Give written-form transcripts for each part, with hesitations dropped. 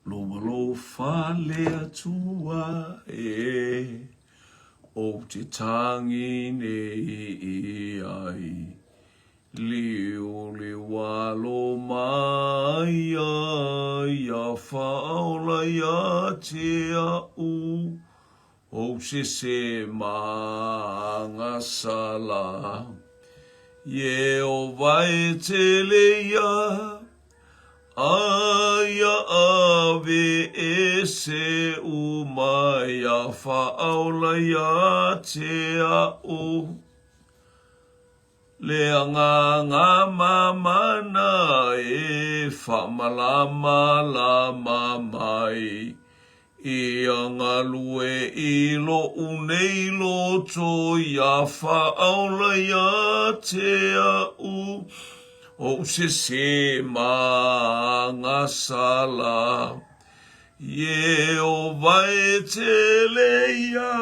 Lou alofa le Atua e Ou te tangi nei i ai Liuliu alo mai ai Ia whaola ia te au Ou sese ma sala Iehova e tele ia Aia ave ese uma ia whaaola ia te a'u. Le agaga mamana e whaamalamalama mai Ia galue i loʻu nei loto ia whaaola ia te a'u Ou sese ma gasala Iehova e tele ia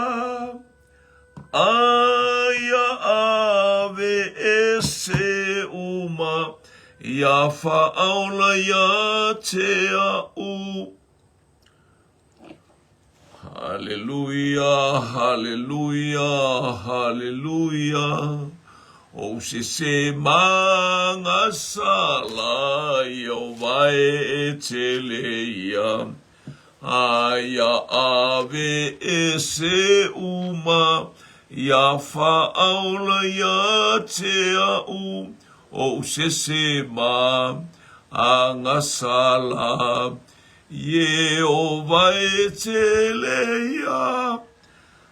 Aia ave ese uma Ia whaaola ia te a'u Haleluia, haleluia, haleluia. Ou sese magasala ia o vae e tele ia. Aia ave ese uma ia whaaola ia te a'u. Ou sese magasala Iehova e tele ia,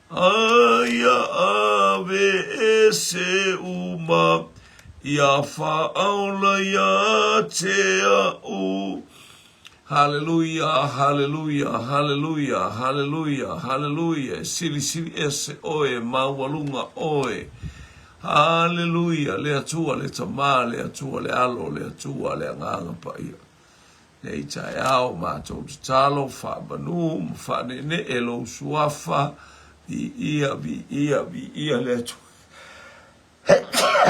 aia ave ese uma, ia whaaola ia te a'u. Haleluia, haleluia, haleluia, haleluia, haleluia, e silisili ese oe, maualuga oe. Haleluia, le Atua, le Tama, le Atua, le Alo, le Atua, le Agaga Paia. Nei taeao matou tatalo, faamanu ma faaneenee lou suafa, viia, viia, viia le Atua.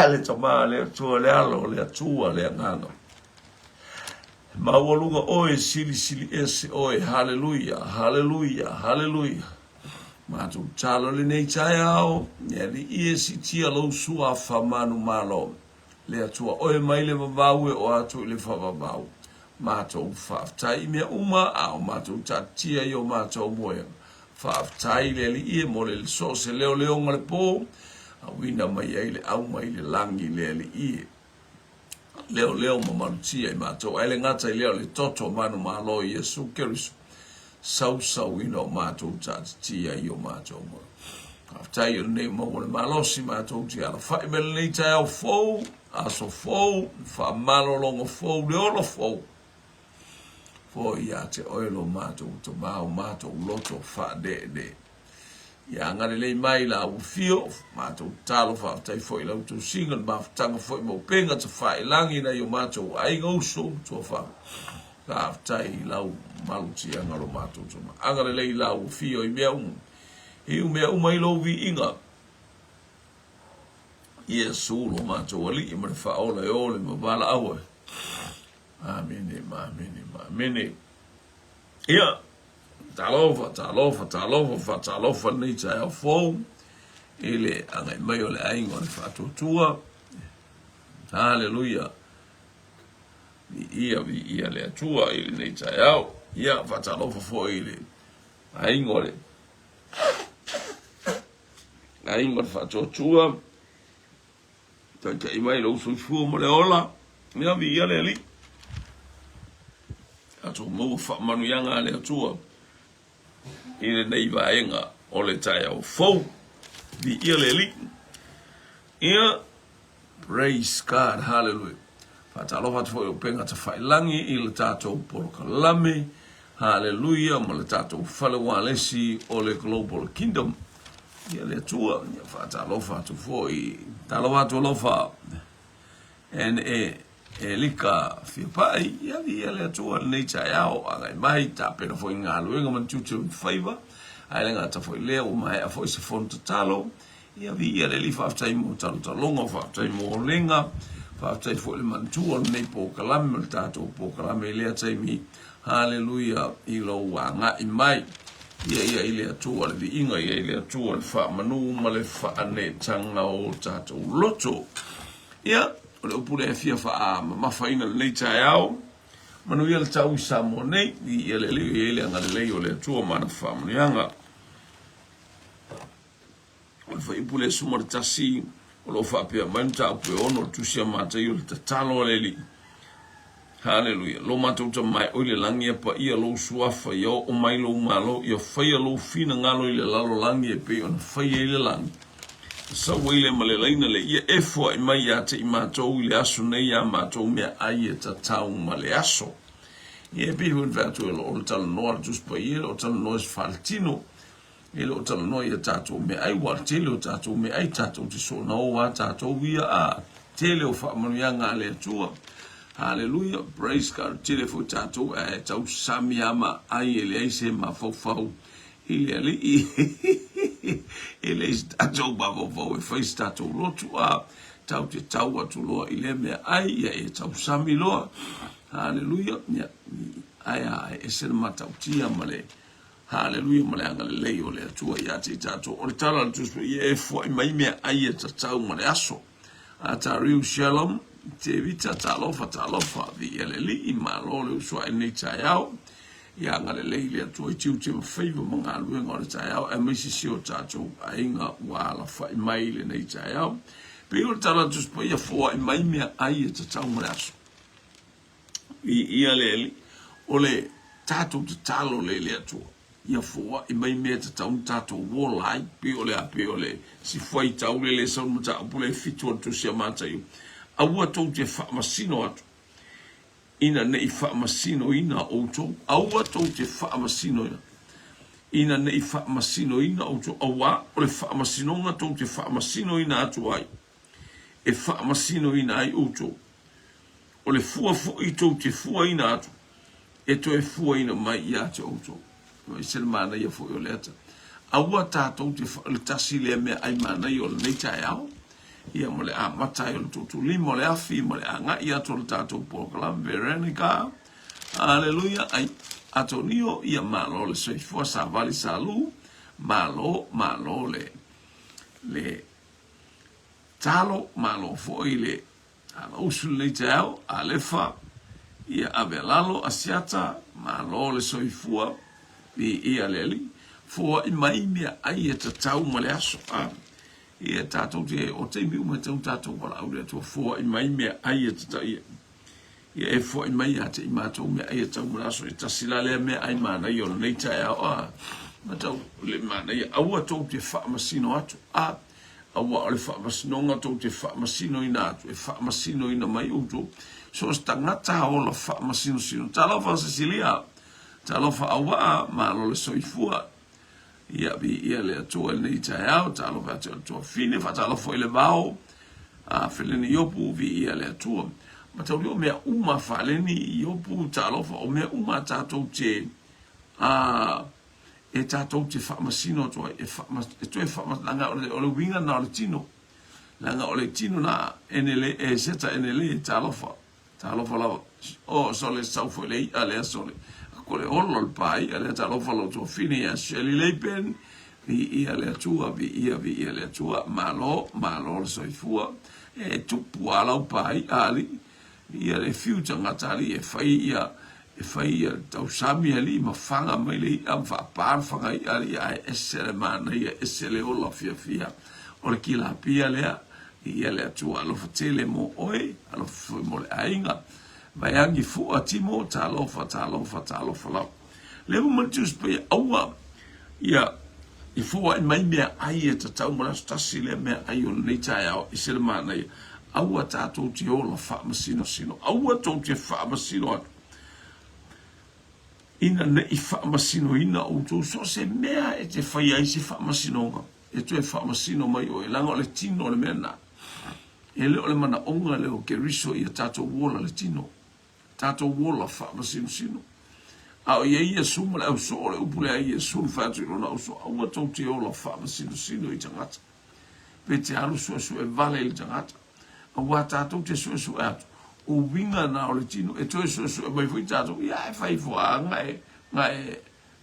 Le Tama, le Atua, le Alo, le Atua, le Agaga. Maualuga oe, silisili ese oe, haleluia, haleluia, haleluia. Matou tatalo lenei taeao, le Alii e siitia lou suafa manumalo. Le Atua oe mai le vavau e oo atu i le faavavau. Matou faafetai i mea uma a o matou taatitia i o matou moega. Faafetai i le Alii e mo le so o se leoleoga o le po, auina mai ai le au mai le lagi le Alii e leoleo ma malutia i matou. Ae le gata i lea o le toto manumalo i Iesu Keriso, sausauina o matou taatitia i o matou moega. Faafetai o lenei maua le malosi matou te alafai mai lenei taeao fou, aso fou, faamalologa fou, le ola fou. Foi ia te oe lo matou tama o matou loto faaneenee. Ia agalelei mai la ua fio, matou tatalo faafetai foi i la outou siga, le mafutaga foi ma upega tafailagi nai o matou aiga uso ma tuafale. Faafetai i lau malutiaga lo matou tama. Agalelei la ua fio i mea uma. Iu mea uma i lou viiga. Iesu lo matou Alii ma le Faaola e o le ma valaau ai. Amene ma amene ma amene. Ia, talofa, talofa, talofa, faatalofa lenei taeao fou i le agai mai o le aiga o le faatuatua. Haleluia. Viia, viia le Atua i lenei taeao. Ia, faatalofa foi i le aiga o le aiga o le faatuatua. Taitai mai lou soifua ma le ola. Ia, viia le Alii. Tatou maua faamanuiaga a le Atua i lenei vaega o le taeao fou. Viia le Alii. Ia, praise God, hallelujah. Faatalofa atu foi i upega tafailagi i le tatou polokalame, hallelujah, ma le tatou fale ualesi o le Global Kingdom. Ia le Atua, ia faatalofa atu foi. Talofa atu alofa. N.A. Elika Fiapai, ia viia le Atua lenei taeao, agai mai, tapena foi galuega ma tiute o faiva, ae le gata foi lea, ua maea foi se fono tatalo, ia viia le Alii, faafetai mo talotaloga, faafetai mo olega, Faafetai foi i le manatua o lenei polokalame o le tatou polokalame i lea taimi. Haleluia i lou agai mai. Ia ia i le Atua le viiga, ia i le Atua le faamanu ma le faaneetaga o tatou loto. Ia, o le upu lea e fia faamamafaina i lenei taeao. Manuia le tau i Samoa nei, viia le Alii, ia i le agalelei o le Atua ma ana faamanuiaga. O le fuaiupu le 11, o lo o faapea mai le mataupu e 6 o le Tusi a Mataio, le tatalo a le Alii. Haleluia. Lo matou Tama e oe i le lagi, ia paia lou suafa, ia oo mai lou malo, ia faia lou finagalo i le lalolagi e pei ona faia i le lagi. Sau ai le ma le laina le ia e foai mai ia te i matou i le aso nei iā matou meaai e tatau ma le aso. Ia e pei foi ona fai atu e lo o le talanoa a le Tusi Paia, e le o talanoa i se faletino. E le o talanoa i a tatou meaai, ua tele o tatou meaai tatou te soona o a tatou ia a tele o faamanuiaga a le Atua. Haleluia, praise God, tele foi tatou ae tausami a ma ai e leai se mafaufau i le Alii. E leai se tatou mafaufau e fai se tatou lotu a tau te tau atu loa i lea meaai ia e tausami loa. Haleluia, ia, ae a e ese le matautia ma le Haleluia ma le agalelei o le Atua ia te i tatou. O le tala a le Tusi Paia, ia e foai mai meaai e tatau ma le aso. A Tariu Shalom, Tevita, talofa, talofa, viia le Alii, malo le usoai i lenei taeao. Ia agalelei le Atua i tiute ma faiva ma galuega o le taeao, aemaise si o tatou aiga ua alafai mai i lenei taeao. Pei o le tala a le Tusi Paia, foai mai meaai e tatau ma le aso. Viia le Alii. O le tatou tatalo lea i le Atua, ia foai mai mea e tatau ona tatou ola ai. Pei o le a? Pei o le si fuaitau lea e sau i le mataupu lea e 7 o le Tusi a Mataio, Aua tou te faamasino atu, ina ne i faamasinoina outou. Aua tou te faamasinoina, ina ne i faamasinoina outou, auā o le faamasinoga tou te faamasinoina atu ai, e faamasinoina ai outou. O le fua foi tou te fuaina atu, e toe fuaina mai ia te outou. E ese le manaia foi o lea ta. Aua tatou te le tasi lea mea ai manaia o lenei taeao, ia ma le amata ai o le tuutuulima o le afi ma le agai atu o le tatou polokalame Veronica. Aleluia, ai, Atonio, ia malo le soifua, savali salu, malo, malo le, le talo, malo foi le Alausu lenei taeao, Alefa, ia ave a lalo, Asiata, malo le soifua, viia le Alii, foai mai meaai e tatau ma le aso, a, ia tatou te, o taimi uma e tatau ona tatou valaau i le Atua, foai mai meaai e tatau, ia, ia e foai mai ia te i matou meaai e tatau ma le aso, e tasi la lea meaai manaia o lenei taeao, a, matau, le manaia, aua tou te faamasino atu, a, Aua o le faamasinoga tou te faamasinoina atu, e faamasinoina mai outou. So o se tagata ola faamasinosino. Talofa Cecilia, talofa Auaa, malo le soifua. Ia viia le Atua i lenei taeao, talofa atu i le tuafine, faatalofa foi i le vao, a Feleni Iopu, viia le Atua. Mataulia o mea uma Faleni Iopu, talofa, o mea uma tatou te a e tatou te faamasino atu ai, e, faama, e toe faamasino, leaga o le, o le uiga na o le tino. Leaga o le tino na, enele, e seta enele, talofa, talofa lava. O, sole, sau foi le i'a lea, sole. Ko le olo le pā i'a lea, talofa lo tuafine ia Shirley Leipen, viia le Atua, viia, viia le Atua, malo, malo le soifua, e tupu a lau pā i'a alii, Ia le fiu tagata alii e fai ia e fai ia le tausami alii ma faga mai le i'a ma faapa le faga i'a alii ae ese le manaia ese le ola fiafia o le kilapia lea ia le Atua alofa tele mo oe alofa foi mo le aiga Vaeagi fua timo talofa talofa talofa lava le uma le Tusi Paia aua ia i foai mai meaai e tatau ma le aso tasi lea meaai o lenei taeao e ese le manaia. Aua tatou te ola faamasinosino, aua tou te faamasino atu ina ne i faamasinoina outou. So o se mea e te faia ai se faamasinoga, e toe faamasino mai oe, leaga o le tino le mea lena. E le o le manaoga lea o Keriso ia tatou ola le tino. Tatou ola faamasinosino. A o i ai Iesu ma le ausoo, o le upu lea a Iesu na fai atu i lona ausoo, Aua tou te ola faamasinosino i tagata. Pe te alu suesue vale i le tagata. Aua tatou te suesue atu, o uiga na o le tino e toe suesue mai foi tatou, ia e fai fua na e, na e,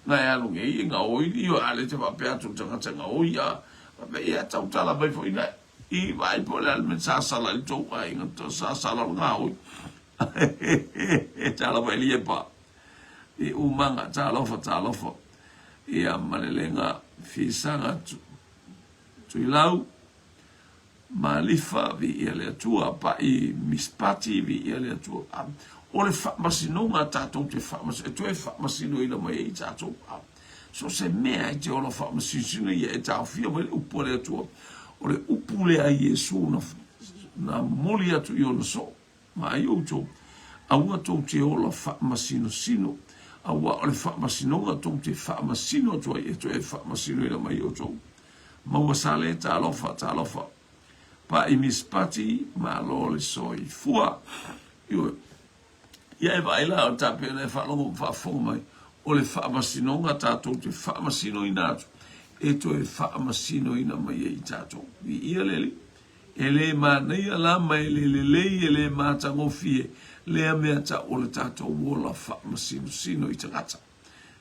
na e alu nei e gaoi, ioe, a lea e te faapea atu i le tagata e gaoi, a faapea, ia tautala mai foi na i vaai po o le a le mea sa sala i le tou aiga, sa sala o le gaoi. Talofa i Liepa, i Umaga, talofa, talofa. Ia Malelega, Fisaga, Tuilau, Malifa, viia le Atua, Paʻi Mispati, viia le Atua. O le faamasinoga tatou te faamasino, e toe faamasinoina mai ai tatou. So se mea e te ola faamasinosino ia e taofia mai le upu a le Atua. O le upu lea a Iesu na, na momoli atu i ona soo. Ma ai outou, aua tou te ola faamasinosino, auā o le faamasinoga tou te faamasino atu ai e toe faamasinoina mai outou. Maua sale, talofa, talofa. Paʻi Mispati, malo le soifua. Ioe. Ia e vaai la o tapena e faalogo faafofoga mai, o le faamasinoga tatou te faamasinoina atu, e toe faamasinoina mai ai tatou. Viia le Alii. E le manaia la ma e le lelei e le matagofie lea mea tau o le tatou ola faamasinosino i tagata.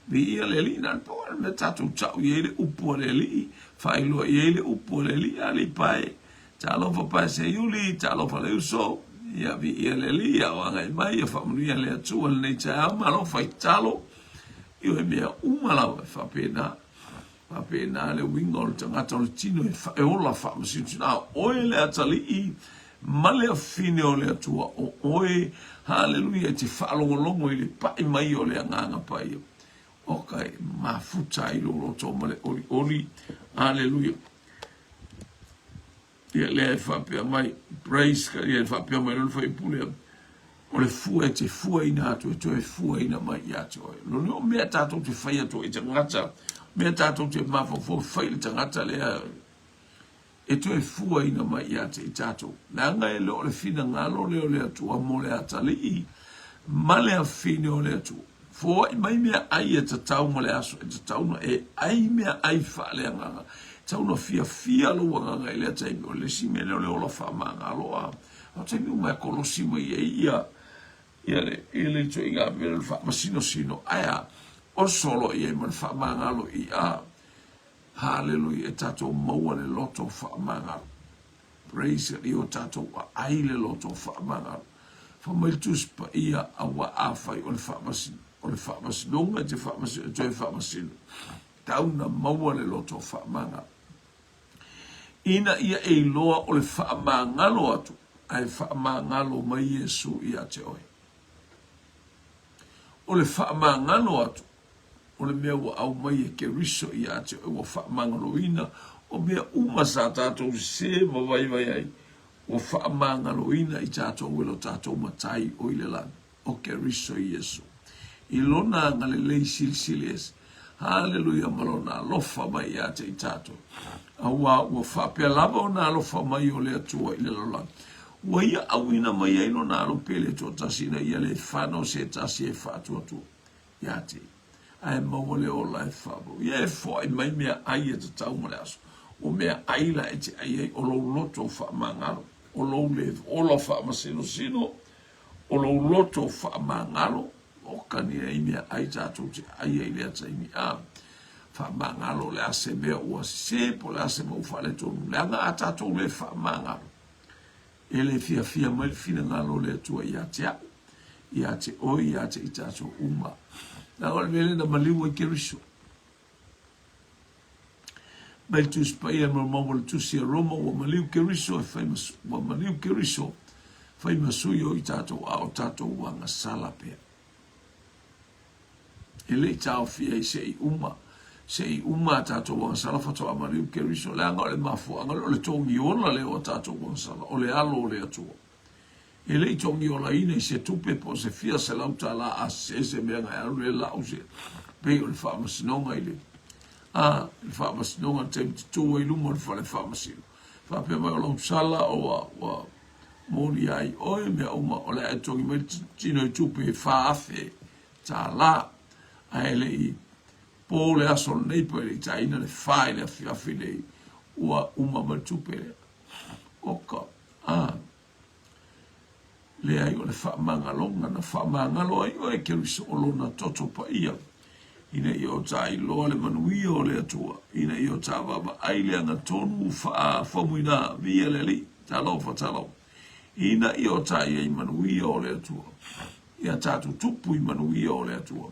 Viia le Alii, na o le pau lava le mea tatou tau i ai le upu a le Alii, faailoa i ai le upu a le Alii, alii pae, talofa pae Seiuli, talofa le uso, ia viia le Alii, a o agai mai, ia faamanuia le Atua i lenei taeao, malo fai tatalo, ioe mea uma lava e faapena. Faapena le uiga o le tagata o le tino e ola faamasinosino. A o oe le atalii ma le afine o le Atua, o oe, haleluia, e te faalogologo i le pai mai o le Agaga Paia. Oka e mafuta ai lou loto ma le olioli. Haleluia. Ia lea e faapea mai, praise God, ia e faapea mai lona faipule lea, o le fua e te fuaina atu e toe fuaina mai ia te oe. Lona o mea tatou te fai atu i tagata, mea tatou te mafaufau fai le tagata lea e toe fuaina mai ia te i tatou. Leaga e le o le finagalo lea o le Atua mo le atalii ma le afine o le Atua. Foai mai mea ai e tatau ma le aso e tatau na e ai mea ai faaleagaga. E tatau na fiafia lou agaga i lea taimi. O le isi mea lea o le ola faamagalo a. O taimi uma e kolosi mai ai ia ia le ia le ituaiga mea le faamasinosino ae a oso loa i ai ma le faamagalo i a Haleluia e tatou maua le loto faamagalo. Praise God, i o tatou aai le loto faamagalo. Fai mai le Tusi Paia, Aua afai o le faamasino, o le faamasinoga e te faamasino, e toe faamasino, tau na maua le loto faamagalo. Ina ia e iloa o le faamagalo atu, ae faamagalo mai Iesu ia te oe. O le faamagalo atu, o le mea ua aumai e Keriso ia te oe, ua faamagaloina, o mea uma sa tatou sese ma vaivai ai, ua faamagaloina i tatou e lo tatou Matai o i le lagi, o Keriso Iesu. I Lona agalelei silisili ese, haleluia, ma Lona alofa mai ia te i tatou. Auā ua faapea lava ona alofa mai o le Atua i le lalolagi, ua Ia auina mai ai Lona Alo Pele toatasi ina ia le fanau se tasi e faatuatua ia te ia, ae maua le ola e faavau. Ia e foai mai mea ai e tatau ma le aso. O mea ai la e te ai ai, o lou loto faamagalo, o lou le ola faamasinosino, o lou loto faamagalo, o kani ai mea ai tatou te ai ai lea taimi a faamagalo le a se mea ua sese po le a se mea ua faaletonu. Leaga a tatou le faamagalo, e le fiafia mai le finagalo o le Atua ia te au, ia te oe, ia te i tatou uma. Leaga o le mea lea na maliu ai Keriso. Mai le Tusi Paia ma maua le Tusi a Roma, ua maliu Keriso e fai ma, ua maliu Keriso fai ma sui o i tatou a o tatou agasala pea. E le i taofia i se i uma, se i uma a tatou agasala faatoa maliu Keriso. Leaga o le mafuaaga lea, o le togiola lea o a tatou agasala, o le alo o le Atua. E le i togiolaina i se tupe po o se fia $100 a sese se mea na e alu e lau se pei o le faamasinoga i le a le faamasinoga le taimi te tu ai luma o le fale faamasino. Faapea mai o lau sala ua ua molia ai oe mea uma o le a e togi mai le tino i tupe e $4,000 ae le i po le aso lenei po e le i taina le fa i le afiafi nei ua uma mai le tupe lea. Oka, a. Leai, o le faamagaloga na faamagalo ai oe Keriso o lona toto paia, ina ia o ta iloa le manuia o le Atua, ina ia o ta vaavaai le agatonu faafaumuina, viia le Alii, talofa, talofa, ina ia o ta i ai manuia o le Atua, ia tatou tupu i manuia o le Atua,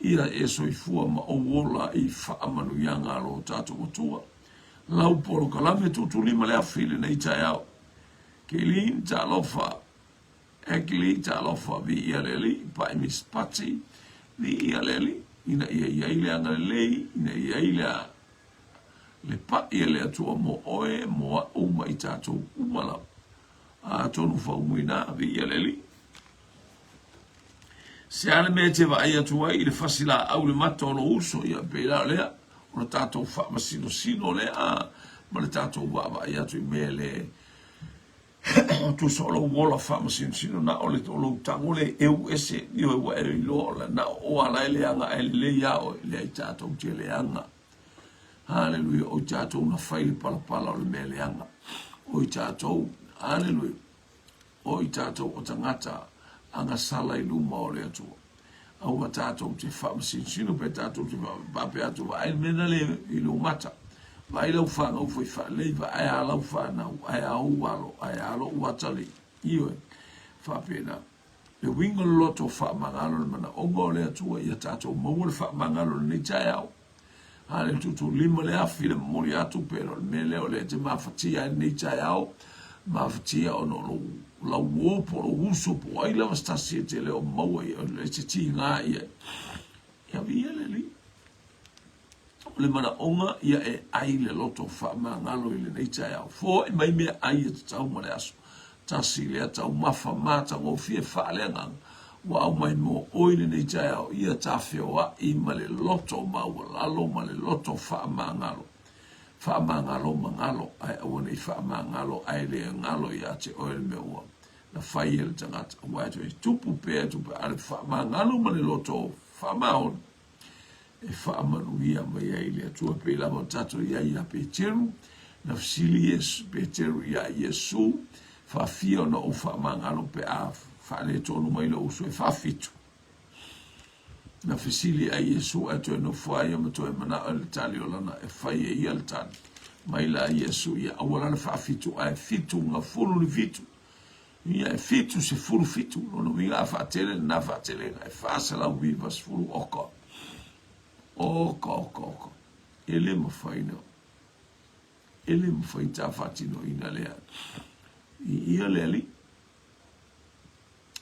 ia e soifua ma ou ola i faamanuiaga a lo tatou Atua. Lau polokalame tuutuulima le afi i lenei taeao. Keileen, talofa. Ackley, talofa. Viia le Alii. Pai Miss Pati, viia le Alii. Ina ia i ai le agalelei, ina ia i ai le, le pai a le Atua mo oe, mo a'u ma i tatou uma lava. Atonu faumuina, viia le Alii. Se a le mea e te vaai atu ai i le fasi laau i le mata o lou uso, ia pei la o lea, o le tatou faamasinosino lea ma le tatou vaavaai atu i mea le tusa o lou ola faamasinosino na o le o lou tago le eu ese ioe ua e iloa o la na o ala e leaga ae lelei a oe leai tatou te leaga. Haleluia o i tatou na fai le palapala o le mea leaga o i tatou haleluia O i tatou o tagata agasala i luma o le Atua. Aua tatou te faamasinosino pe tatou te faapea atu, Vaai le mea na le i lou mata, vaai lau fanau fai faalelei, vaai a lau fanau, ae a ou alo, ae a lou atalii. Ioe, faapena. Le uiga o le loto faamagalo le manaoga o le Atua ia tatou maua le faamagalo i lenei taeao. A le tuutuulima le afi le momoli atu pe o le mea lea o lea e te mafatia ai lenei taeao, mafatia ona o lou lauo po o lou uso po o ai lava se tasi e te le o maua i e te tiga i ai. Ia viia le Alii. O le manaoga ia e ai le loto faamagalo i lenei taeao. Foai mai mea ai e tatau ma le aso. Tasi lea taumafa matagofie faaleagaga ua aumai mo oe i lenei taeao, ia tafeoai ma le loto maualalo ma le loto faamagalo. Faamagalo magalo, ae aua ne i faamagalo ae le galo ia te oe le mea ua na fai e le tagata, aua e toe tupu pea e tupu pea, a o le faamagalo ma le loto faamaoni e faamanuia mai ai le Atua. Pei lava o tatou i ai ia Peteru, na fesili Iesu, Peteru iā Iesu, Faafia ona ou faamagalo pe a faaletonu mai lou uso e faafitu. Na fesili ai Iesu ae toe nofo a ia ma toe manao i le tali o lana e fai e ia le tali. Mai la Iesu ia aua la le faafitu ae fitu gafulu le fitu. Ia e 77, lona uiga a faatele lena faatelega e 490 oka. Oka, oka, oka. E le mafai na, e le mafai ta faatinoina lea. I ia le Alii.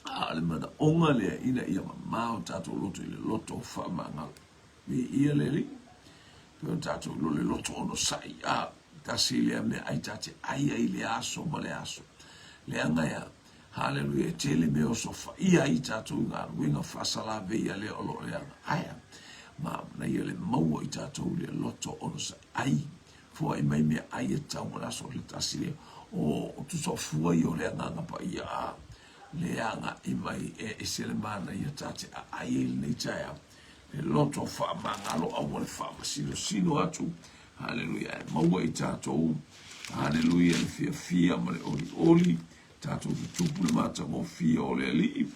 A o le manaoga lea ina ia mamao tatou loto i le loto faamagalo. I ia le Alii. Pe o tatou ilo le loto onosai. A, tasi lea mea ai ta te ai ai le aso ma le aso. Leaga e a? Haleluia, e tele mea osofaia ai tatou i galuega faasalavei a lea o lo o leaga. Ae a? Ma manaia le maua i tatou le loto onosai. Ai, foai mai mea ai e tatau ma le aso le tasi lea. O tusa o fua ia o le Agaga Paia a le agai mai e ese le manaia ta te aai ai lenei taeao. Le loto faamagalo aua le faamasinosino atu. Haleluia. E maua i tatou, haleluia, le fiafia ma le olioli, tatou tutupu le matagofie o le Alii.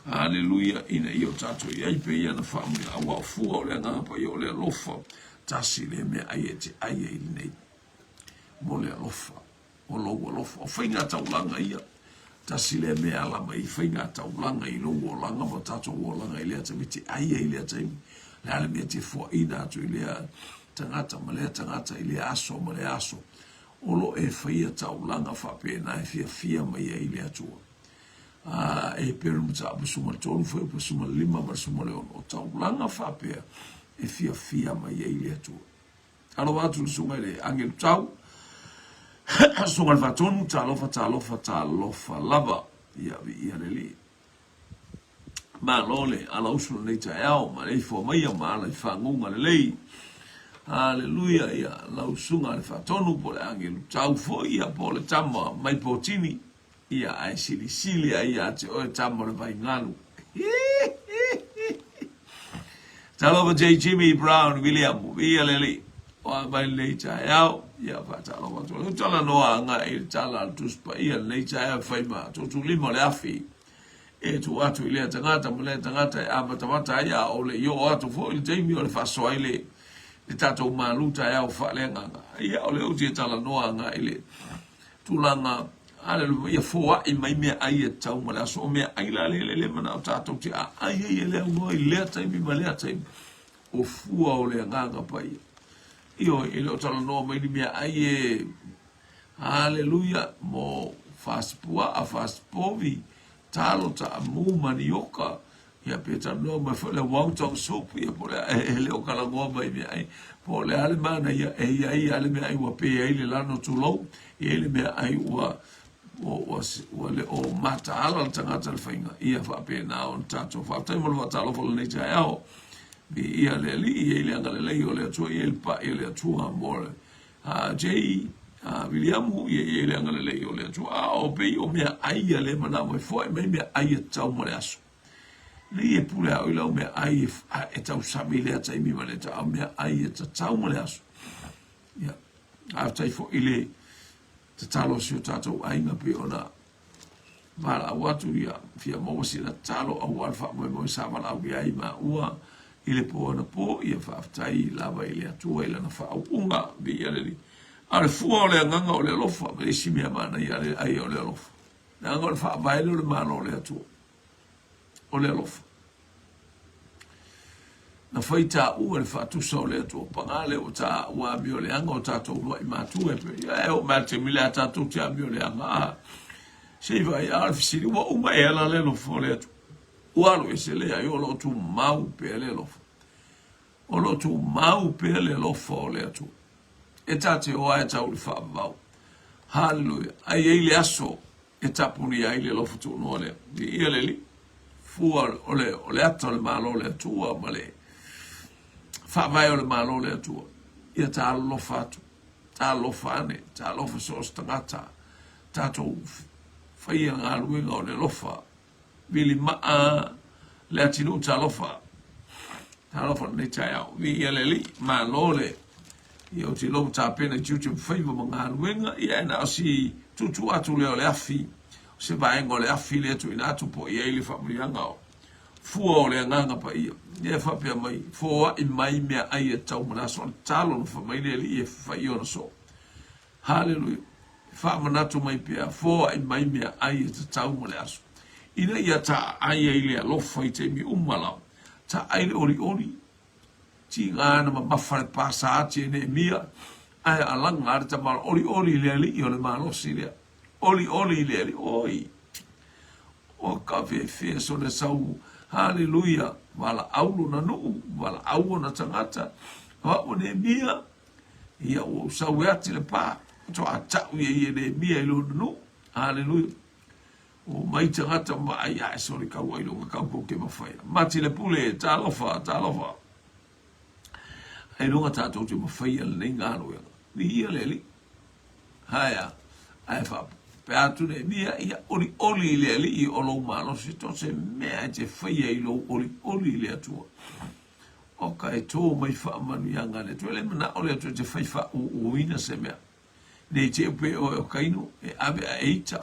Haleluia, ina ia o tatou i ai pei ana faamanuia, aua o fua o le Agaga Paia o le alofa, tasi lea mea ai e te ai ai lenei, mo le alofa. o lou alofa. O faiga taulaga ia. Tasi lea mea ala mai i faiga taulaga i lou olaga ma tatou olaga i lea taimi, te ai ai i lea taimi. Le a le mea te fuaina atu i lea tagata ma lea tagata i lea aso ma lea aso. O lo e faia taulaga faapena e fiafia mai ai le Atua. A e peru mataupu 13, fuaiupu 15 ma le 16. O taulaga faapea e fiafia mai ai le Atua. Talofa atu i le susuga i le Agelu Tau, susuga i le Faatonu, talofa, talofa, talofa lava. Ia, viia le Alii. Malo le alausu lenei taeao, maleifua maia ma ala i faguga lelei. Haleluia, ia, lau susuga i le Faatonu po o le Agelu Tau foi, ia, po o le tama mai Potini. Ia, ae silisili ai ia te oe tama o le vaigalu. Talofa J. Jimmy Brown William, viia le Alii. O a mai lenei taeao, ia faatalofa atu. O le talanoa agai i le tala a le Tusi Paia lenei taeao e fai ma tuutuulima o le afi. E tuu atu i lea tagata ma lea tagata e amatamata ai a o le i oo atu foi le taimi o le faasoa ai le le tatou malu taeao faaleagaga. Ia o lea ou te talanoa agai i le tulaga Aleluia, ia foai mai meaai e tatau ma le aso. O meaai la lea e le manao tatou te aai ai e le aunoa i lea taimi ma lea taimi. O fua o le Agaga Paia. Ioe, e le o talanoa mai ni meaai e Aleluia, mo fasi puaa, fasi povi, talo, taamu, manioka, ia pe talanoa mai foi le wonton soup, ia po o le a, e le o talanoa mai i meaai, po o le a le manaia, e i ai lava le meaai ua pe ai le lano, tulou, e i ai le meaai ua ua, ua le o mataala le tagata i le faiga, ia faapena ona tatou faafetai mo le faatalofa i lenei taeao. Viia le Alii, e i ai le agalelei o le Atua, e i ai le pai o le Atua mo le J. Viliamu, ia i ai le agalelei o le Atua. A o pei o meaai ia lea e manao mai, foai mai meaai e tatau ma le aso. Lei e pule a oi lau meaai e tausami i lea taimi ma lea taimi, a o meaai e tatau ma le aso. Ia, faafetai foi i le tatalo a si o tatou aiga pei ona valaau atu ia fia maua sina tatalo aua le faamoemoe sa valaaulia ai maua i le po anapo, ia faafetai lava i le Atua i lana faauuga, viia le Alii. A o le fua o le agaga o le alofa, ma le isi mea manaia le ai o le alofa. Leaga o le faavae lea o le Malo o le Atua, o le alofa. Na fai taua le faatusa o le Atua, paga lea ua ta ua amioleaga o tatou uluai matua e pei, e oo mai lava i le taimi lea tatou te amioleaga, a se i vaai, a o le fesili, ua uma ea la le alofa o le Atua? Ua alu ese, leai, o lo o tumau pea le alofa. O lo o tumau pea le alofa o le Atua. E ta te o lava e tau i le faavavau. Haleluia! A i ai le aso e tapunia ai le alofa tuunoa lea. Viia le Alii, fua o le, o le ata o le Malo o le Atua ma le faavae o le Malo o le Atua. Ia talofa atu, talofa ane, talofa so o se tagata, tatou faia galuega o le alofa Vilimaa Leatinuu talofa talofa lenei taeao viia le Alii malo le ia ou te iloa ua tapena i tiute ma faiva ma galuega ia e na o si tuutuu atu lea o le afi o se vaega o le afi lea tuuina atu po o i ai le faamanuiaga o fua o le agaga paia lea e faapea mai foai mai meaai e tatau ma le aso o le tatalo na fai mai le Alii e fai ona soo Haleluia! Faamanatu mai pea, foai mai meaai e tatau ma le aso, ina ia taaai ai le alofa i taimi uma lava, taaai le olioli. Tiga na mamafa le pasa ati e Neemia, ae alaga le tamaloa olioli i le alii o le malosi lea. Olioli i le alii, oi! O ka fefe sone sau, haleluia, valaau lona nuu, valaau ona tagata, o au o Neemia, Ia ua ou sau e ati le pā, faatoa tau ia i e Neemia i lona nuu. Aleluia. Ua omai tagata ma vaai ae sole kau ai loga kau kou ke mafaia. Mati le pule, talofa, talofa. Ai loga tātou te mafaia lenei galuega. Viia le Alii. Haea, ae faapea atu Neemia, ia olioli i le Alii o lou malosi, to se mea e te faia i lou olioli i le Atua. Oka e tō mai faamanuiaga a le Atua. E le manao le Atua e te fai faaūūina se mea. Nei te upe oe o Kaino, e ave a e ita.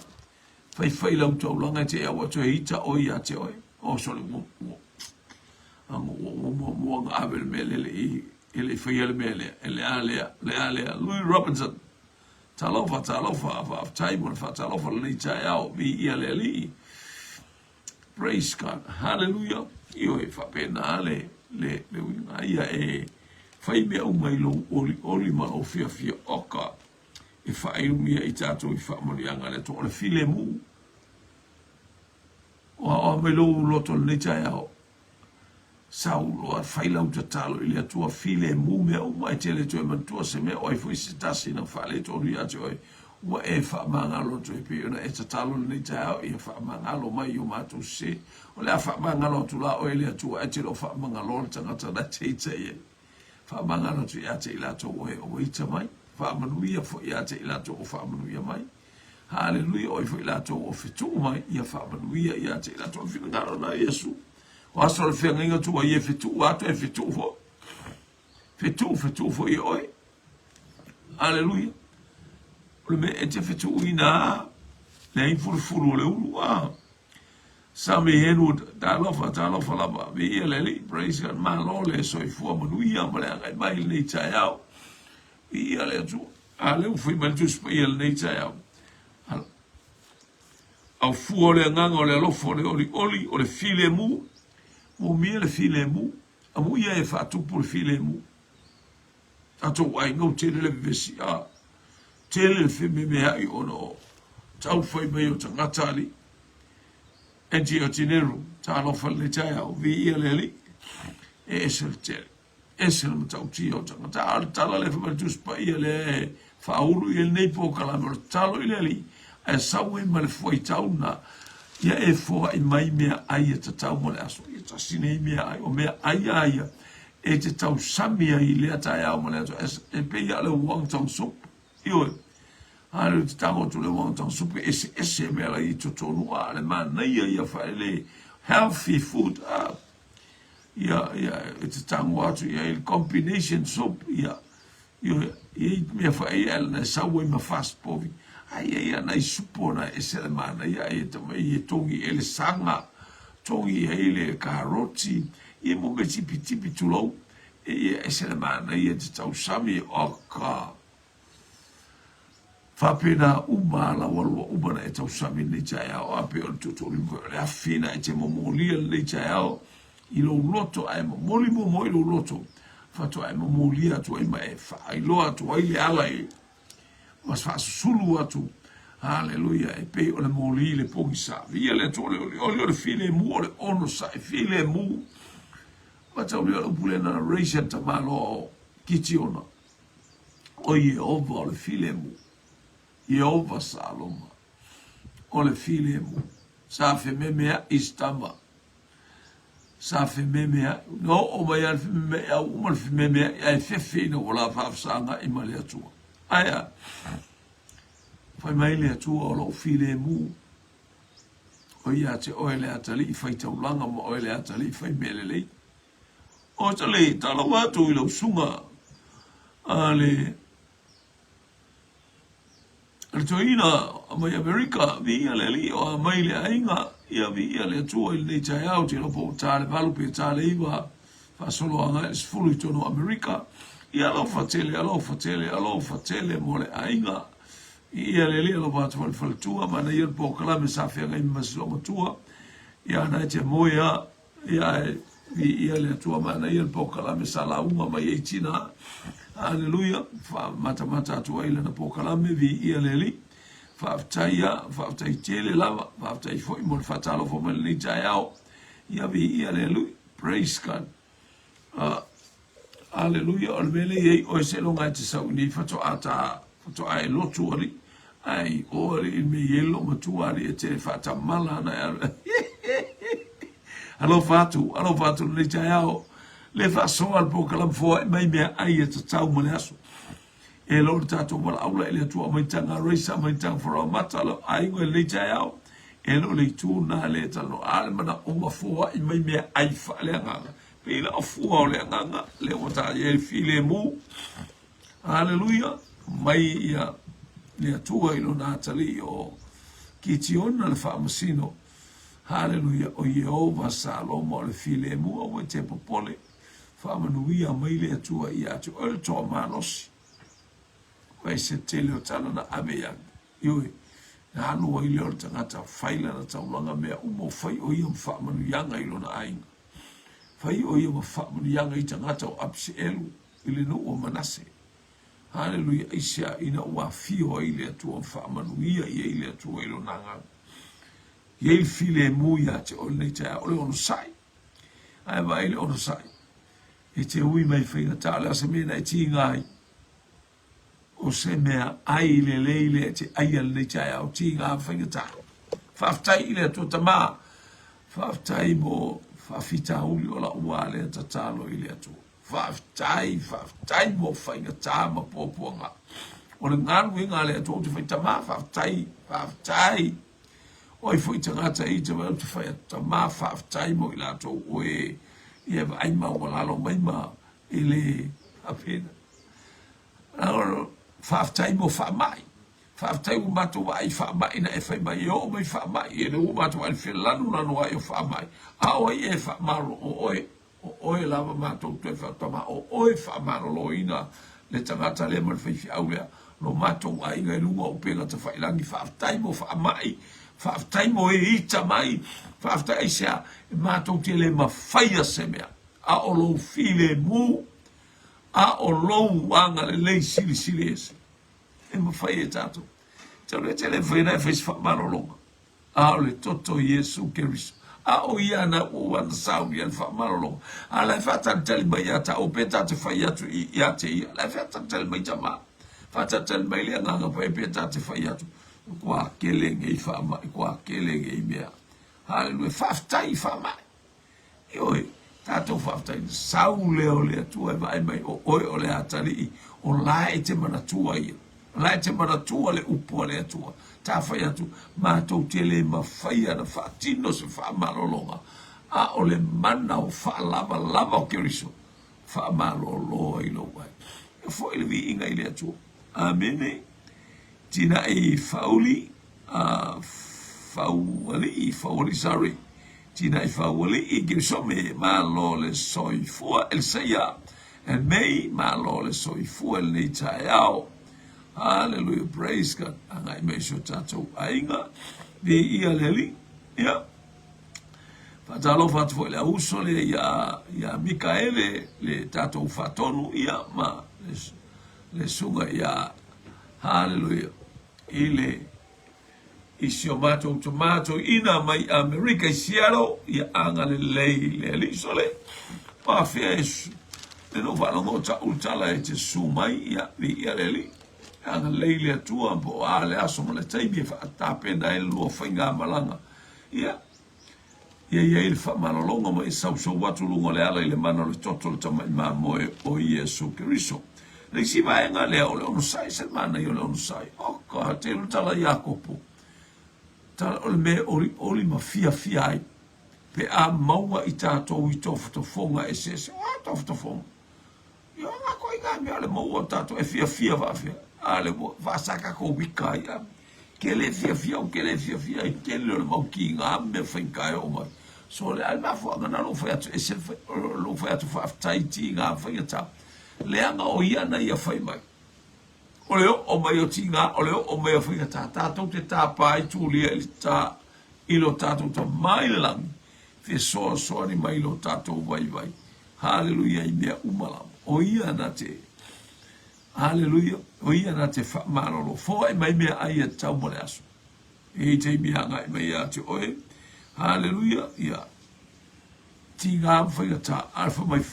Faifai lau taulaga e te au atu e ita oe ia te oe. O sole ua, ua, anga ua, ua muamua ona ave le mea lea le i, e le i faia le mea lea. E le a lea, le a lea. Louis Robinson. Talofa, talofa, faafetai mo le faatalofa lenei taeao. Viia le Alii. Praise God. Hallelujah. Ioe, faapena le, le, le uiga ia e fai mea uma i lou olioli ma lou fiafia oka e faailumia i tatou i faamanuiaga a le Atua. O le filemu. O aoa mai lou loto lenei taeao. Sau loa fai lau tatalo i le Atua, filemu mea uma, e te le toe manatua se mea, o ai foi se tasi na faaletonu ia te oe, ua e faamagalo atu ai pei ona e tatalo lenei taeao, ia faamagalo mai i o matou sese. O le a faamagalo atu la oe e le Atua, ae te le o faamagaloa le tagata na te ita i ai. Faamagalo atu ia te i latou o e ua ita mai, faamanuia foi ia te i latou o faamanuia mai. Haleluia, o ai foi latou o fetuu mai, ia faamanuia ia te i latou. O le finagalo na Iesu. O aso o le feagaiga tua ia fetuu atu e fetuu foi. Fetuu, fetuu foi e oe. Haleluia. O le mea e te fetuuina a, leai fulufulu o le ulu a. Sammy Henwood, talofa, talofa lava, viia le Alii, praise God, malo le soifua manuia ma le agai mai i lenei taeao. Viia le Atua. A lea ua fai mai le Tusi Paia i lenei taeao. Au fua o le agaga o le alofa o le olioli o le filemu, moomia le filemu, amuia e faatupu le filemu. Tatou aiga ua tele le vevesi, a tele le fememeai ona o tau fai mai o tagata alii. Angie Otineru, talofa i lenei taeao, viia le Alii, e ese le tele. Ese le matautia o tagata. A o le tala lea fai mai le Tusi Paia lea e faaulu i ai lenei polokalame, o le tatalo i le Alii, ae sau ai ma le fuaitau na, ia e foai mai mea ai e tatau mo le aso. Ia tasi nei mea ai, o mea ai a ia e te tausami ai i lea taeao ma le aso. E pei lava o le wonton soup. Ioe. A le te tago atu le wonton soup e eseese mea la i totonu, a le manaia ia faele healthy food. A ia, ia, e te tago atu i ai le combination soup, ia, ia, i mea whae ia na sau ai ma fast povi. Ai ia ia nai supo na ese le manaia ai e tamai e tongi e le sanga, tongi ai le karoti, ia mo me tipi tipi tulou, e ia ese le manaia te tausami o ka. Faapena uma alaualua uma na e tausami i lenei taeao, a pei o le tuutuulima foi o le afi na e te momolia i lenei taeao i lou loto, ae momoli muamua i lou loto, faatoa e momolia atu ai ma e faailoa atu ai le ala i ma faasusulu atu. Haleluia, e pei o le moli i le pogisa. Viia le Atua, o le olioli o le filemu, o le onosai filemu. Mataulia o le upu lea na Rachel tamaloa o Kitiona. O Ieova o le filemu, Ieova Saloma o le filemu. Sa fememeaʻi si tama, sa fememeaʻi. Na oo mai lava le fememeaʻi, a ua uma le fememeaʻi, ae fefe ina ua la faafesagai ma le Atua. Ae a? Fai mai le Atua o lou filemu, o ia te oe le atalii fai taulaga ma oe le atalii fai mea lelei. O te le talofa atu i lau susuga a le a le toeaina mai Amerika, viia le Alii, o a mai le aiga, ia viia le Atua i lenei taeao, ou te iloa po ua ta le 8 pe ta le 9, faasolo agai i le 10 i totonu o Amerika. Ia alofa tele, alofa tele, alofa tele mo le aiga. Viia le Alii, alofa atu foi i le faletua, manaia le polokalame sa feagai ma si loomatua. Ia na e te moe a. Ia e viia le Atua manaia le polokalame sa lauga mai ai tina. Aleluia. Faamatamata atu ai lana polokalame, viia le Alii. Faafetai a, faafetai tele lava, faafetai foi mo le faatalofa mai lenei taeao. Ia viia le Alii. Praise God. Aleluia, o le mea lea i ai oe seiloga e te sau i nei faatoa ta, faatoa e lotu alii, ae i o alii i le mea i ai loomatua alii e te faatamala ana e alu. Alofa atu, alofa atu lenei taeao, le faasoa le polokalame foai mai mea ai e tatau ma le aso. E lo le tatou valaau la i le Atua mai taga raisa mai taga faraomata lo aiga i lenei taeao. E lo le itu na le talanoa a le manaoga foai mai mea ai faaleagaga. Pei la o fua o le agaga lea ua ta i ai le filemu. Aleluia! Mai ia le Atua i lona atalii o Kitiona le faamasino. Haleluia! O Ieova Saloma o le filemu, aua e te popole. Faamanuia mai le Atua ia te oe le toa malosi. Ma i se tele o tala na ave ia Ioe, na alu ai lea o le tagata fai lana taulaga mea uma o fai o ia ma faamanuiaga i lona aiga. Fai o ia ma faamanuiaga i tagata o Apiseelu i le nuu o Manase. Haleluia, aisea ina ua afio ai le Atua ma faamanuia i ai le Atua i lona agaga. I ai le filemu ia te oe lenei taeao, o le onosai. Ae vaai le onosai, e te ui mai faigata, o le a se mea na e tiga ai? O se mea ai lelei lea e te aia lenei taeao, tiga faigata. Faafetai i le Atua Tama, faafetai mo faafitauli o lau wā lea tatalo i le Atua. Faafetai, faafetai mo faigata ma puapuaga. O le galuega a le Atua ou te fai Tama, faafetai, faafetai. O ai foi tagata i te vai ou te fai atu Tama, faafetai mo i latou o e ia vaai maualalo mai ma e le faapena. Faafetai mo faamai. Faafetai ua matou vaai i faamai na e fai mai e oo mai faamai, e le ua matou vaai i le felanulanu ai o faamai, a o ai ea e faamalolo? O oe, o oe lava matou toe faatama, o oe e faamaloloina le tagata lea ma le faifeau lea, lo matou aiga i luga o upega tafailagi, faafetai mo faamai, faafetai mo e ita mai, faafetai aisea, e matou te le mafaia se mea, a o lou filemu, a o lou agalelei silisili ese. E mafai e tatou. Tau le tele fai na e fai se faamalologa. A o le toto o Iesu Keriso. A o ia na ua ana saunia le faamalologa. A la e faatalitali mai ia taua pe ta te fai atu ia te ia. La e faatalitali mai tama. Faatalitali mai le Agaga Paia pe ta te fai atu. Kua kele nei faamai, kua kele nei mea. Haleluia. Faafetai i faamai. Ioe, tatou faafetai, sau lea o le Atua e vaai mai o oe o le atalii, o la e te manatua ia. O la e te manatua le upu a le Atua. Ta fai atu, matou te le mafaia na faatino se faamalologa, a o le mana o faalavalava o Keriso, faamalolo ai lou ai. E foi le viiga i le Atua. Amene. Tinai Fauli, Faualii, Faualii, sorry, Tinai Faualii, Gerisome, malo le soifua, Elisaia, and May, malo le soifua i lenei taeao. Hallelujah, praise God. Agai mai si o tatou aiga, viia le Alii. Ia, faatalofa atu foi i le auuso lea ia, ia Mikaele, le tatou faatonu, ia, ma le, le susuga ia Hallelujah. I le i si o matou tama toeaina mai Amerika i Seattle, ia agalelei le Alii Sole. Pafea e le no faalogo o ta'u le tala e te susu mai, ia viia le Alii. Agalelei le Atua po o a le aso ma le taimi e faatapena ai le lua faigamalaga. Ia, Ia i ai le faamalologa ma ia sausau atu luga o le ala i le mana o le toto o le tamai mamoe o Iesu Keriso. Le isi vaega lea o le onosai, se manaia o le onosai. Oh God, te le tala Iakopo. Tala o le mea e olioli ma fiafia ai pe a maua i tatou i tofotofoga eseese. O a tofotofoga? Ia nga koe nga mea o le maua o tatou e fiafia faafia. A le ua faasaka ko wika ai a. Ke le fiafia o ke le fiafia ai tele o le mau kiga ma mea faigata e oo mai. So le a le mafuaaga na lou fai atu ese le lou fai atu faafetai tiga ma faigata. Leaga o ia na ia fai mai. O le oo mai o tiga, o le oo mai o faigata, tatou te tapa ai tulia i le ta i lo tatou Tama i le lagi, fesoasoani mai i lo tatou vaivai. Haleluia i mea uma lava. O ia na te Haleluia, o ia na te faamalolo. Foai mai meaai e tatau mo le aso. E i taimi e agai mai ia te oe. Haleluia, ia tiga ma faigata, a le fai mai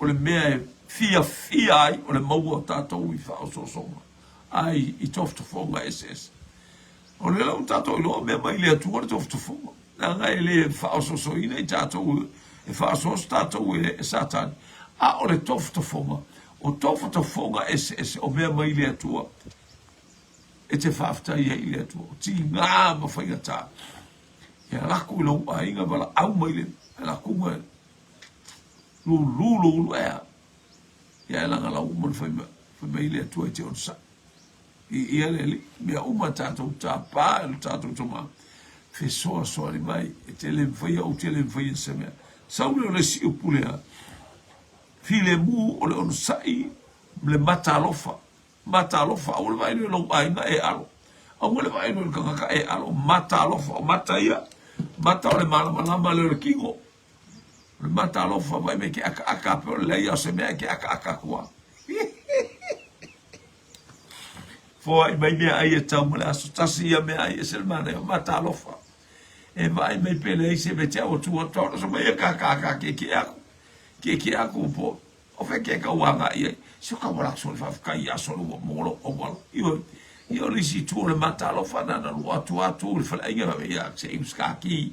o le mea e fiafia ai o le maua o tatou i faaosoosoga, ai i tofotofoga eseese. O lea la ua tatou iloa mea mai le Atua le tofotofoga. Leaga e le faaosoosoina i tatou, e faaosooso tatou e Satani. A o le tofotofoga, o tofotofoga eseese o mea mai le Atua e te faafetai ai i le Atua. O tiga ma faigata. E alu atu i lou aiga valaau mai le lakuga lulu lou ulu ea. Ia e lagalau uma le fai mai le Atua e te onosai. I ia le Alii, mea uma tatou tapa e lo tatou Tama, fesoasoani mai, e te le mafaia, ou te le mafaia se mea. Sau lea o le isi upu lea, filemu o le onosai le mata alofa, mata alofa, aua le vaai loa i lou aiga e alo, aua le vaai loa i le tagata e alo, mata alofa, o mata ia, mata o le malamalama lea o le kino, o le mata alofa, vaai mai ke akaaka, pe o le leai o se mea e ke akaaka atu a. Foai mai meaai e tau ma le aso tasi ia meaai ese le manaia o matalofa. E vaai mai pe leai se mea te au atu atu au so mai e ka ka ka ke ke aku. Ke ke aku po. O fe ke ka uanga i ai. So ka wala so le faafetai ia so le ua molo o wala. Io io le isi tu o le matalofa na na lua atu atu le fale aiga ia se i uskaki.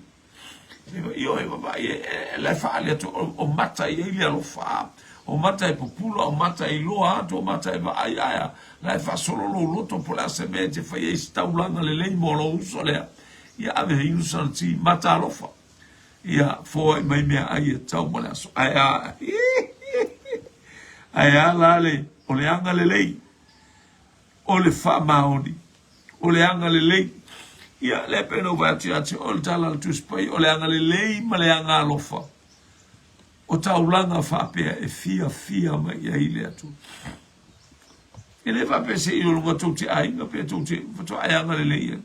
Ioe, vaavaai, e la e faaali atu, o mata e i ai le alofa, o mata e pupula, o mata e iloa atu, o mata e vaai, ae a, la e faasolo lou loto po o le a se mea e te fai ai se taulaga lelei mo lou uso lea. Ia ave e inu sana ti, mata alofa. Ia foai mai meaai e tatau mo le aso. Ae a, ae a la le, o le agalelei, o le faamaoni. O le agalelei. Ia, lea pei ona ou vaai atu ia te oe le tala a le Tusi Paia, o le agalelei ma le agaalofa, o taulaga faapea e fiafia mai i ai le Atua. E le faapea se i luga tou te aiga pe tou te faatoa e agalelei ai.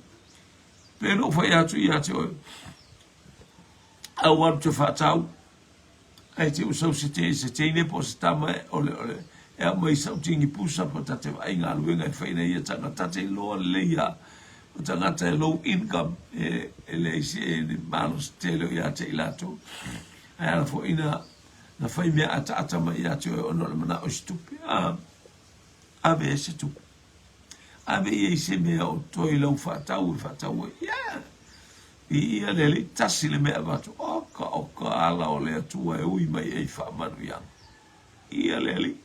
Pei ona ou fai atu ia te oe, au alu te faatau, Ae te usau se te se teine po o se tama e ole ole e aumai sau tingi pusa po ta te vaai galuega e fai na ia tagata te iloa lelei a o tagata e low income e e leai se ni malosi tele o ia te i latou ae ala foi na na fai mea ataata mai ia te oe ona o le manao i se tupe a ave ai se tupe ave ia i se mea o toe lau faatau e faatau ai yeah Viia le Alii, tasi le mea avatu, oka oka ala o le Atua e ui mai ai faamanuiaga. Viia le Alii,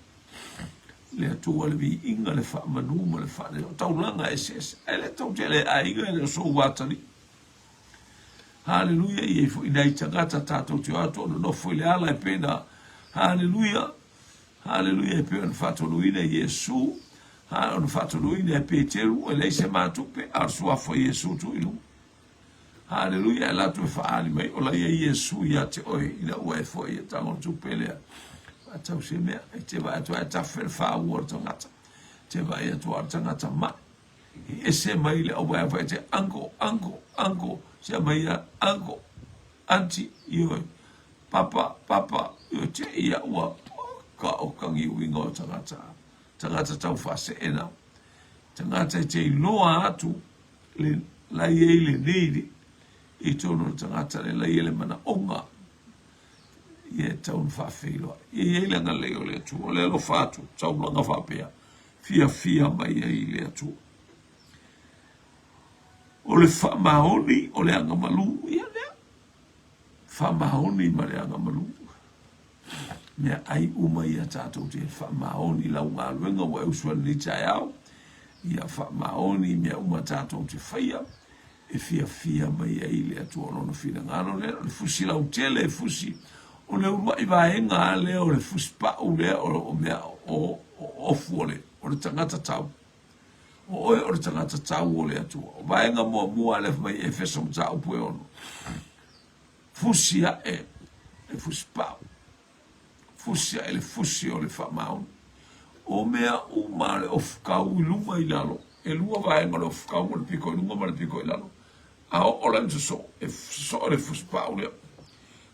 le Atua le viiga, le faamanu ma le faale, o taulaga eseese, ae le tou tele aiga e le o sou atalii. Haleluia, e i ai foi nai tagata tatou te o atu o nonofo i le ala e pei na, haleluia, haleluia, e pei ona faatonuina e Iesu, ha, ona faatonuina e Peteru, e leai se matupe, a o le suafa o Iesu tuu i luga. Haleluia, e latou e faaali mai, ola ia Iesu ia te oe, ina ua e foi e tago tupe lea. Faatau se mea, e te vaai atu ai tafe le whāua o le tangata. Te vaai atu a le tangata mai. I ese mai le au vae te uncle, uncle, uncle, se mai ia uncle, auntie, ioe, papa, papa, ioe, te ia ua ka o kangi uinga o tangata. Tangata tau whaseena. Tangata e te iloa atu le la i ai le need i tonu o le tagata le la i ai le manaoga ia e tau na faafeiloai. Ia i ai le agalelei o le Atua, o le alofa atu, taulaga faapea, fiafia mai ai le Atua. O le faamaoni o le agamalu, ia lea, faamaoni ma le agamalu. Mea ai uma ia tatou te faamaoni lau galuega ua e usu ai lenei taeao, ia faamaoni mea uma tatou te faia e fiafia mai ai le Atua. O lona finagalo lea, o le fusi lautele e fusi, o le uluai vaega lava lea o le fusi pau lea o mea o ofu o le, o le tagata tau. O oe o le tagata tau o le Atua. O vaega muamua lea fai mai Efeso mataupu e 6. Fusi aʻe le fusi pau, fusi aʻe le fusi o le faamaoni. O mea uma a le ofukau i luga i lalo, e lua vaega o le ofukau, o le piko i luga ma le piko i lalo. A oo la ina sosoo, e sosoo le fusi pau lea.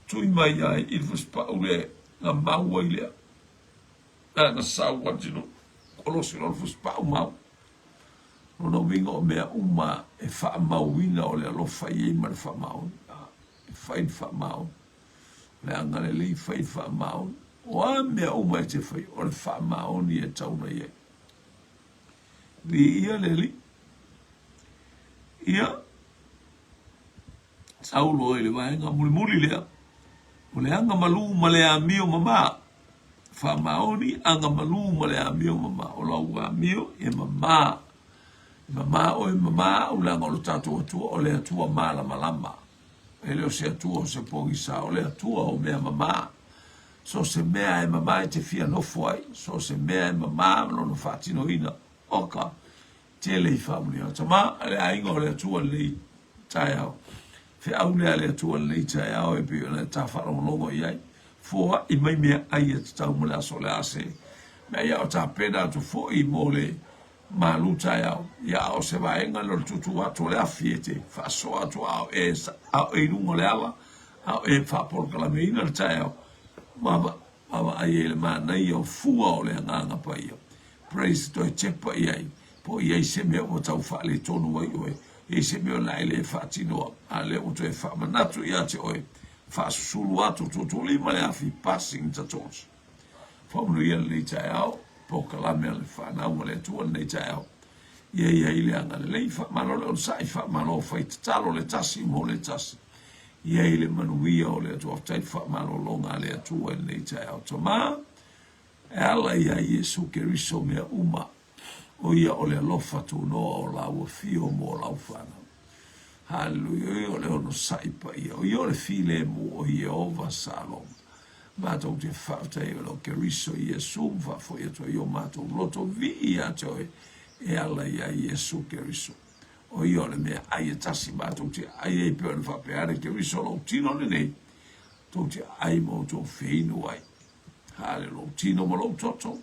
Tui mai ai i le fusi pau lea, na mau ai lea. Na, na sau atu, kolosi loa le fusi pau mau. Lona uiga o mea uma e faamauina o le alofa i ai ma le faamaoni. E fai le faamaoni. O le agalelei fai le faamaoni. O a mea uma e te fai, o le faamaoni e tau na i ai. Viia le Alii. Ia, sau loa i le vaega mulimuli lea, o le agamalu ma le amio mama. Faamaoni, agamalu ma le amio mama. O lau amio e mama. E mama oe, mama au, leaga o lo tatou Atua, o le Atua malamalama. E le o se Atua o se pogisa, o le Atua o mea mama. So o se mea e mama e te fia nofo ai, so o se mea e mama ma lona faatinoina, oka, tele i faamanuiaga. Tama, le aiga o le Atua lenei taeao. Feau lea a le Atua lenei taeao e pei ona e ta faalogologo i ai. Foai mai mea ai e tatau mo le aso o le a se mea ia o tapena atu foi mo le malu taeao. Ia a o se vaega lea o le tutu atu o le afi e te faasoa atu a o e, a o e i luga o le ala, a o e faapolokalameina le taeao, vaavaai ai i le manaia o fua o le Agaga Paia. Praise toe tepa i ai, po o i ai se mea ua tau faaletonu ai oe, i ai se mea o le a e le faatinoa, a lea ua toe faamanatu ia te oe, faasusulu atu, tuutuulima le afi, passing the torch. Faamanuia lenei taeao, polokalame a le fanau a le Atua lenei taeao. Ia i ai le agalelei, faamalo le onosai, faamalo fai tatalo le tasi mo le tasi. Ia i le manuia o le Atua, faafetai le faamalologa a le Atua i lenei taeao. Tama, E ala iā Iesu Keriso mea uma, ʻo ia o le alofa tunoa o lāua fio mo lau fanau. Haleluia, ʻo ia o le onosai paia, ʻo ia o le filemu o Ieova Saloma. Matou te faafetai ai o Keriso Iesu ma faafoi atu ai o matou loto vii iā te oe e ala iā Iesu Keriso. O ia o le meaai e tasi matou te ai ai pei ona faapea le Keriso lou tino lenei, tou te ai ma outou feinu ai. Hale lou tino ma lou toto,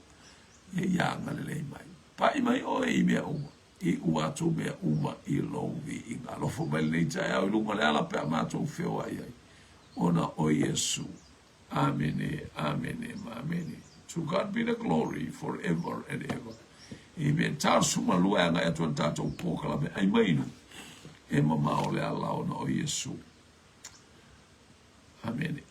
ia ia agalelei mai. Pai mai oe i mea uma, iu atu mea uma i lou viiga. Alofa mai lenei taeao i luga o le ala pe a matou feoai ai, ona o Iesu. Amene, amene, ma amene. To God be the glory forever and ever. Amen. 42 e agai atu ai le tatou polokalame ai mai inu e mamao le ala ona o Iesu. Amene.